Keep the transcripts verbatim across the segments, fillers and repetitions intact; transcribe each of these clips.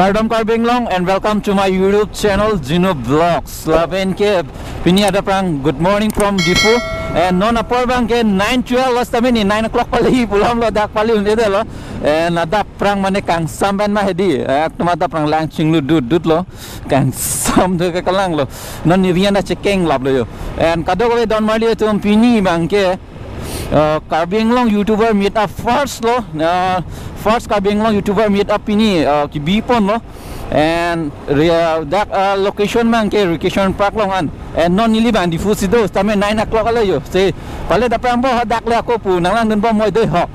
Kardom Karbi Anglong and welcome to my YouTube channel Jinu Vlogs. Lapen ke pini adap aphrang good morning from Diphu. And non apor abang ke nine twelve lo setame, ne nine o'clock pali pulang lo, dak pali un-edetlo. And adap aphrang mane kangsam pen ma hedi. Ekdom adap aphrang lang chinglu dut dut lo. Kangsam do ke kalang lo. Non ne rian da chekeng lap lo yo. And kadokave don marli atum, pini abang ke uh, Karbi Anglong YouTuber meet up first lo, uh, first Karbi Anglong YouTuber meet up pini, uh, kebi ponlo. And re-, uh, dak, uh, location abang ke Recreation Park along an. And non neli abang Diphu si do, setame nine o'clock lo yo. Si pale adap aphrang bo dak le ako pu nanglangdun bom moi dei ho.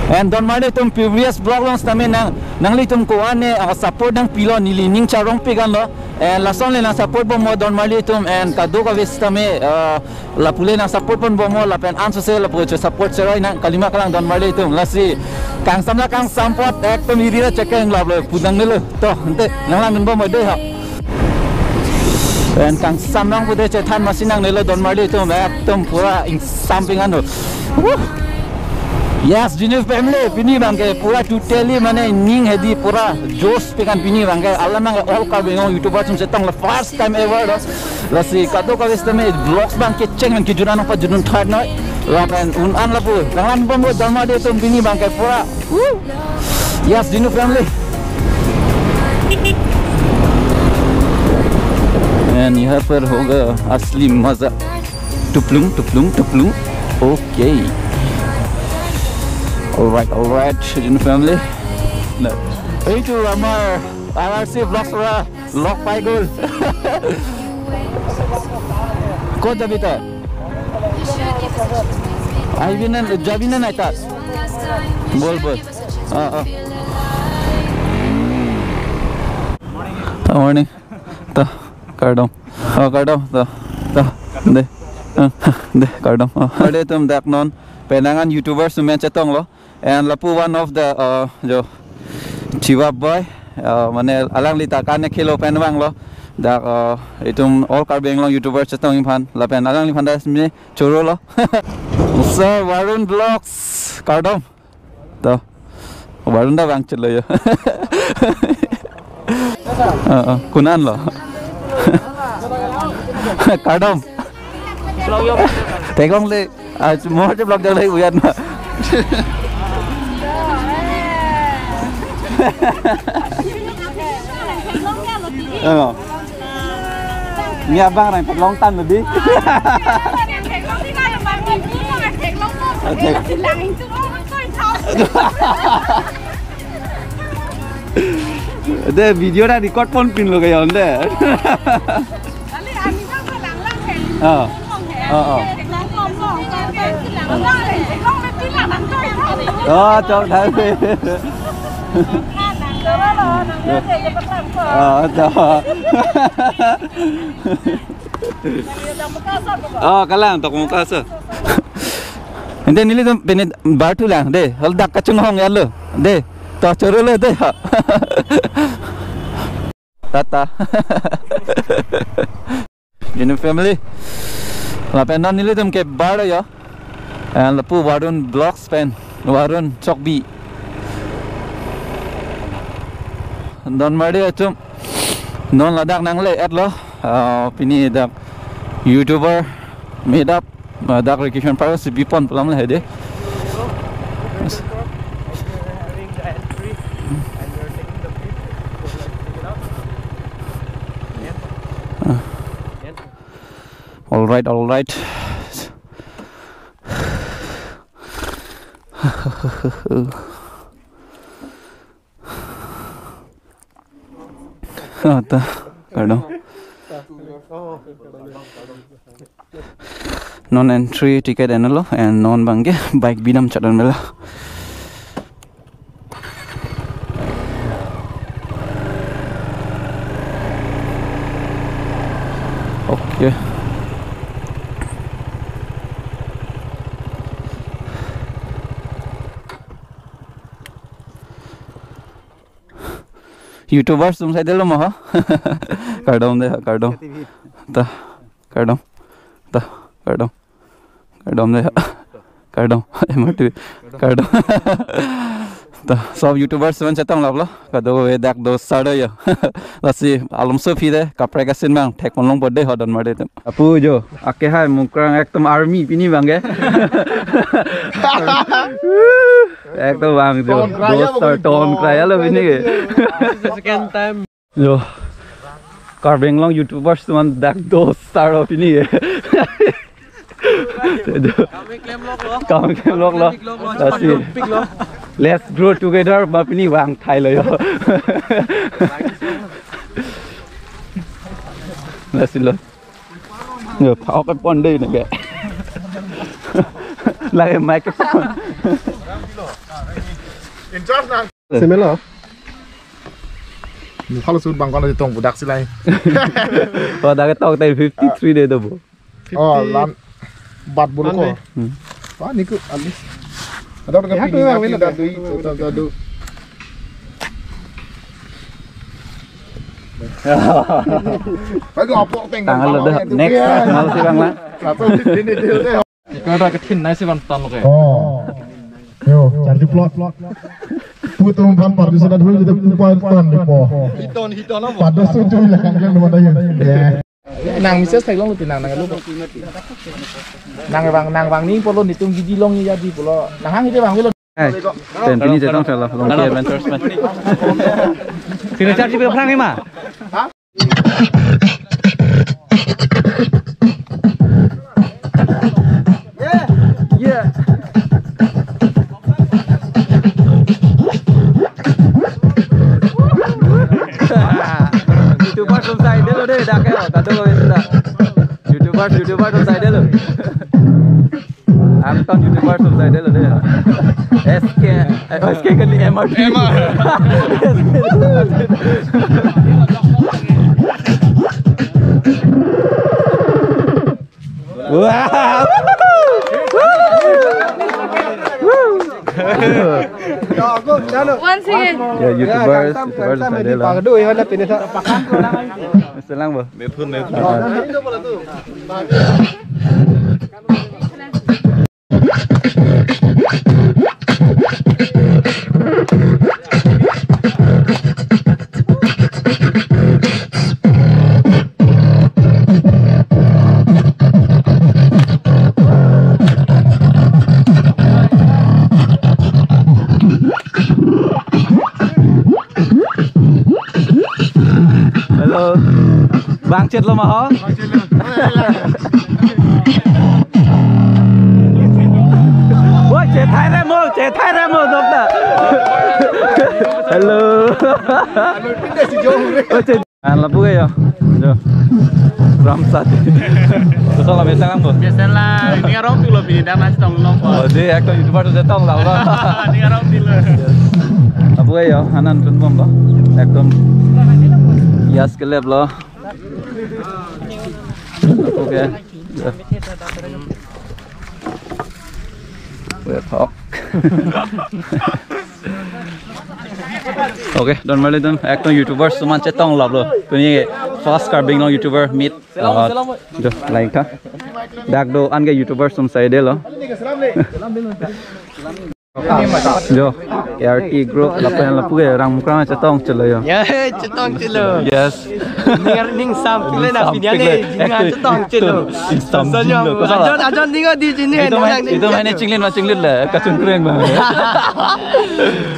And don marli atum, previous vlog along setame nang, nanglitum ko-an ne, uh, support nangpilo, neli ning charongpik anlo. And lason le nang support bom mo don marli atum, and kadokave setame, uh, lapu le nang support pon bom mo, lapen ansose lapu che support cheroi nang kalima kalang don marli atum. Lasi kangsam la kangsam apot, ekdom iri ra chekeng lap lo pu nangnelo. To, ante nanglangdun bom moi dei ho. And kangsam nang pulote chethan masi nangnelo don marli atum, ekdom pura ingsam pik anlo. Woo! Yes, Jinu family, pini abang ke pura totally mane ning hedi pura josh pik an pini abang ke. Alam abang ke all Karbi Anglong YouTuber atum chetong lo, first time ever lo. Lasi kadokave setame vlogs abang ke cheng abang ke juran apa junun thar noi. Lapen un-an lapu. Nanglang bom bo don marli atum, pini abang ke pura. Woo! Yes, Jinu family. And यहाँ पर होगा असली मजा। टुपलुंग, टुपलुंग, टुपलुंग। Okay. All right, all right, Jinu family. এইটো আমাৰ আৰ আৰ চি ভ্লগছ পৰা লগ পাই গ'ল। ক'ত যাবি তই? আহিবি নে, যাবি নে নাই তাত? বল, বল। অ, অ। Good morning. Ta, kardom. Oh, kardom. Ta, ta. De. Eh, de, kardom. Oh, de tum dak non. Penang an YouTuber sumen chetong lo. And lapu one of the, uh, jo, Chiva boy, uh, mane alangli ta kan khelo pen vanglo. Dak, uh, itum all Karbi Anglong YouTuber chetong iphan. Lapen alangliphan ta simi choro lo. Sir Varun Vlogs, kardom. To. Varun da vang chelo yo. Uh, uh, kunan lo. Kardom. Theklong le. Ah, mo je vlog jang lagi uyan ma. Oh. Ni abang rang theklong tan lebih. Oke. De video na record pon pin lo kayon de. Oh. Oh, oh. Oh, chok thai. Oh, chok. Oh, kalang tok muka so. Ante nelitum pene bar thu lang de. Hal dak kachung hong ya lo. De. To choro lo de. Tata. Jinu family. Lapen non nelitum ke bar yo. And lapu Varun Vlogs pen Varun Chokbi. Don marli atum. Non ladak nangle-et lo. Ah, pini dak YouTuber meet up. Ah, dak Recreation Park si bipon pulam le hede. Ah. All right, all right. Ah, ta, kardom. Non entry ticket enlo, and non abang ke bike binam chot an mela. Okay. YouTuber sum sai delo mo ha. Kardom de, kardom. Ta, kardom. Ta, kardom. Kardom de. Kardom. Emati. Kardom. To, sob YouTubers atum chetong laplo. Kadokave dak do sar do yo. Lasi alomso aphi de kaprek asin abang thekpon longpo de ho don mar de atum. Apu jo, ake hai Mukrang ekdom army pini abang ke. Ekdom abang jo. Ton kraya do sar, ton kraya lo pini ke. This is the second time. Jo, Karbi Anglong YouTubers atum dak do sar lo pini ke. Jo. Kami klem loklo. Kami klem loklo. Kami klem loklo. Lasi. Pik lo. Let's grow together, ma pini vangthailo yo. Lasi lo. Yo, phak pon de ne ke. Lagi microphone. In charge nang. Semelo. Mukhalo sut bangkon di tong budak silai. Oh, dak tong tai fifty-three de do bo. Oh, lan bat bulu ko. Hmm. Wah, niku abis. Ada orang kepingin pindah dui, total dadu. Lagi apa teng. Tanggal lo dah. Next, tanggal si bang lah. Satu ini dia. Iko ada kethin nai si van ton ke. Oh. Yo, charju plot. Putum van pardu sana dulu kita kupa ton di po. Hiton, hiton apa? Pada suju lah kan kan mana ya. Nang mises thek long ti nang nang lu. Nang bang nang bang ni polo nitum gidi long ni jadi polo. Nang hang ite bang wilo. Eh, pen pini chetong selo, long ki adventures pen. Sini charju berperang ni ma? Yeah. YouTuber atum sai delo de, dak ke, kado ko sudah. YouTuber, YouTuber atum sai delo. Angton YouTuber atum sai delo de. S K, eh, S K kali M R T. M R. Wah. Once again. Ya, YouTubers, YouTubers sai delo. Selang bo. Methun, methun. Ah. Hello. Bang chet lo ma ho? Wah, chet hai re mo, chet hai re mo, dokta. Hello. Wah, chet. An lapu ke yo. Jo. Ram sat. Terus kalau biasa lang bo. Biasa lah. Ini orang tuh lo pini dan nasi tong long. Oh, dia aktor YouTuber tuh chetong lah. Ini orang tuh lo. Lapu ke yo, anan tun bom lo. Aktor. Yes, kelep lo. Okay. Wait, hok. Okay, don mali don. Aktor YouTubers atum chetong laplo. Pini first Karbi Anglong YouTuber meet. Uh, jo, lain tha. Dak do-an ke YouTubers atum sai delo. Jo, A R T group, lapen lapu ke Rang Mukrang chetong chelo yo. Ya, chetong chelo. Yes. Ning, ning sam chelo na. Ning sam pinya chelo. Ning chetong chelo. Ning sam chelo. Ajon, ajon ning adi chini. Itu main, itu main chinglit ma chinglit le, kachun kreng bang.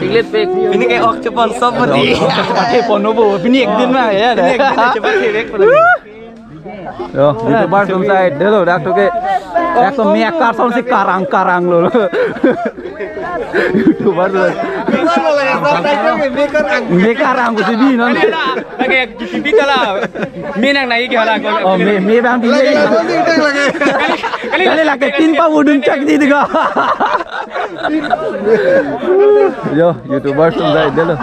Chinglit pek. Ini kayak ok chepon sob di. Pakai pono bo, pini ek din ma ya. Ini ek din chepon pek. Yo, YouTuber atum sai delo dak tuh ke. Ek to mia karson si karang-karang lo. YouTuber tuh. Mia karang ku si bi non. Lagi G T V ta la. Mia nang nai ke hala ko. Oh, mia, mia bang bi. Kali, kali lagi tin pa udun chak di dega. Yo, YouTuber atum sai delo.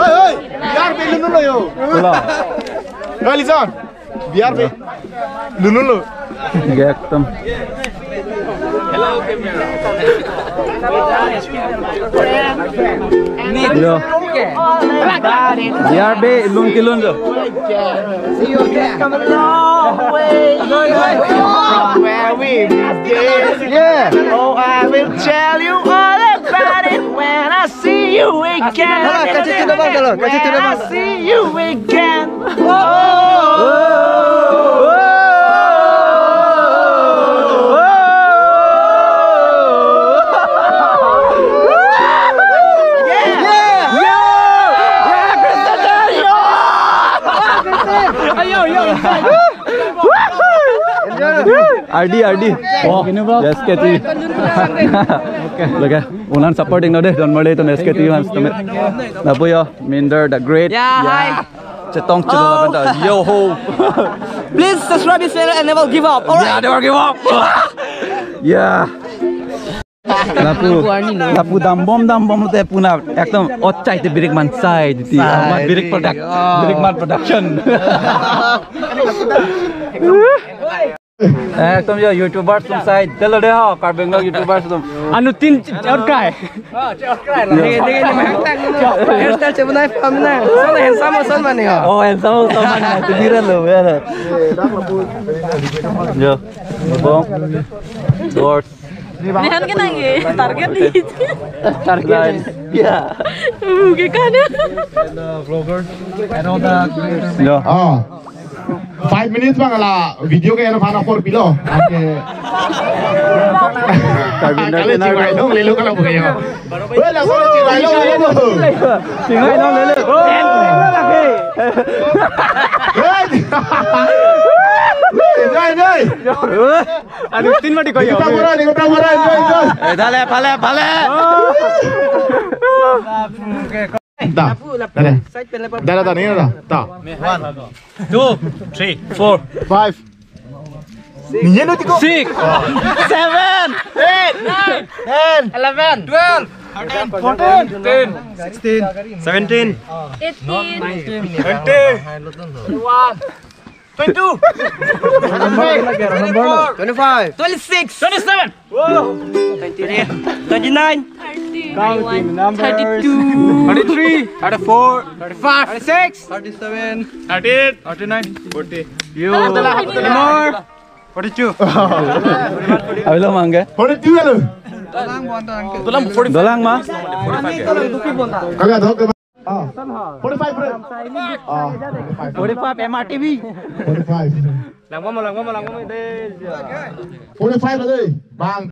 Oi, oi, biar pe lunun lo yo. Hello. Oi, Lison. Biar pe lunun lo. Ekdom. Hello, camera. Yo. Biar be lun kilun jo. Come a long way from where we begin. Yeah. Oh, I will tell you all about it when I see you again. Hala, kachetong abang, hala, kachetong abang. When I see you again. R D, R D. Oh, yes, Katie. Okay. Lake, un'an supporting nang dei, Donmarli atum S K T V fans atum. Lapu yo, Minder the Great. Yeah, hi. Chetong chetong abang ta. Yo ho. Please subscribe this channel and never give up. All right. Yeah, never give up. Yeah. Lapu, lapu dambom dambom te puna ekdom ochai te birik man sai diti. Sai, amat birik diti. Product, oh. Birik man production. Ekdom yo YouTubers atum sai. Telo dei ho, Karbi Anglong YouTubers atum. Anuttin chot kai. Dege, dege, dege. Hairstyle chebonai pam na. Son handsome, son mane ho. Oh, handsome, son mane. Tu biran lo, ya. Yo. Bong. Dors. Nihan ke nang ye, target di. Target. Ya. Buke kan. Yo. Oh. Five minutes bang la video ke ano aphan apor pilo. Oke. Kali Chingvailong lelo kala buke yo. Weh, la solo Chingvailong lelo. Chingvailong lelo. Oh, lagi. Weh. Weh, weh, weh. Anuttin mati ko yo. Kita murah, kita murah, enjoy, enjoy. Eh, dale, phale, phale. Oh. Da. Dale. Dale, da, ni da. Da. One, two, three, four, five. Niye no tiko. Six, seven, eight, nine, ten, eleven, twelve, thirteen, fourteen, fifteen, sixteen, seventeen, eighteen, twenty, twenty-one, twenty-two, twenty-three, twenty-four, twenty-five, twenty-six, twenty-seven, twenty-eight, twenty-nine, thirty, thirty-one, thirty-two, thirty-three, thirty-four, thirty-five, thirty-six, thirty-seven, thirty-eight, thirty-nine, forty. Yo. Forty-four. Forty-two. Abilo mangge. Forty-two alo. Dolang forty-five. Dolang ma? Kagak dok. Ah. Forty-five, bro. Ah, forty-five. Forty-five M R T V. Forty-five. Langmang, langmang, langmang, dei. Forty-five lo dei, bang.